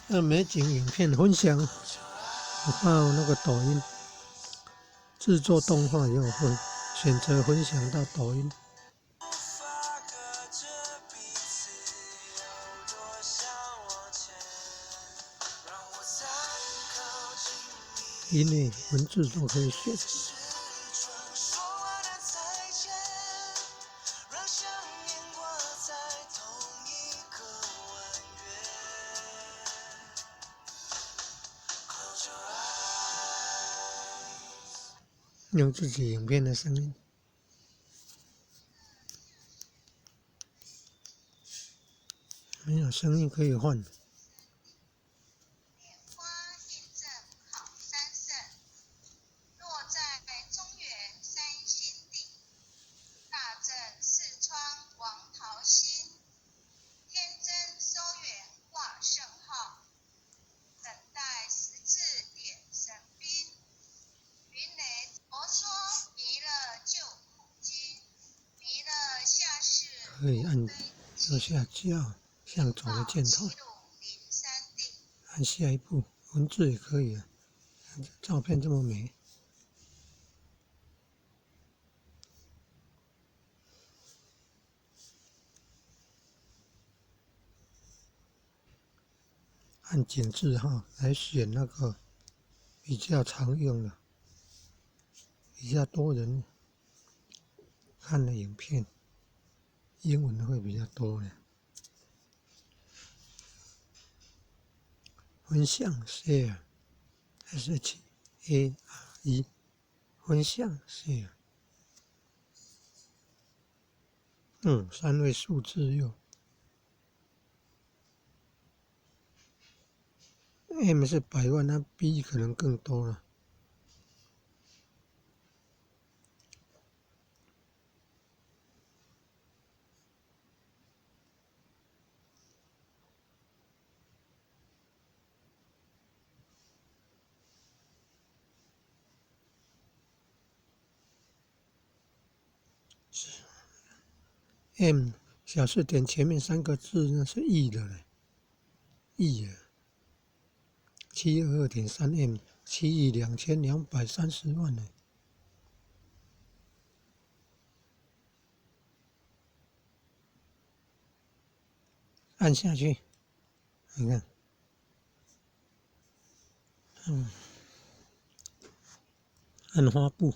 那美景影片分享到那个抖音，制作动画以后会选择分享到抖音。音乐、文字都可以选。用自己影片的声音，没有声音可以换。可以按右下角向左的箭头，按下一步，文字也可以啊。照片这么美，按井字号来选那个比较常用的、比较多人看的影片。英文会比较多的，分享 share，S H A R E，分享 share，三位数字又，M 是百万，那 B 可能更多了。M 小数点前面三个字那是亿的嘞，亿啊，722.3 M，7亿2230万呢。按下去，你看，按发布。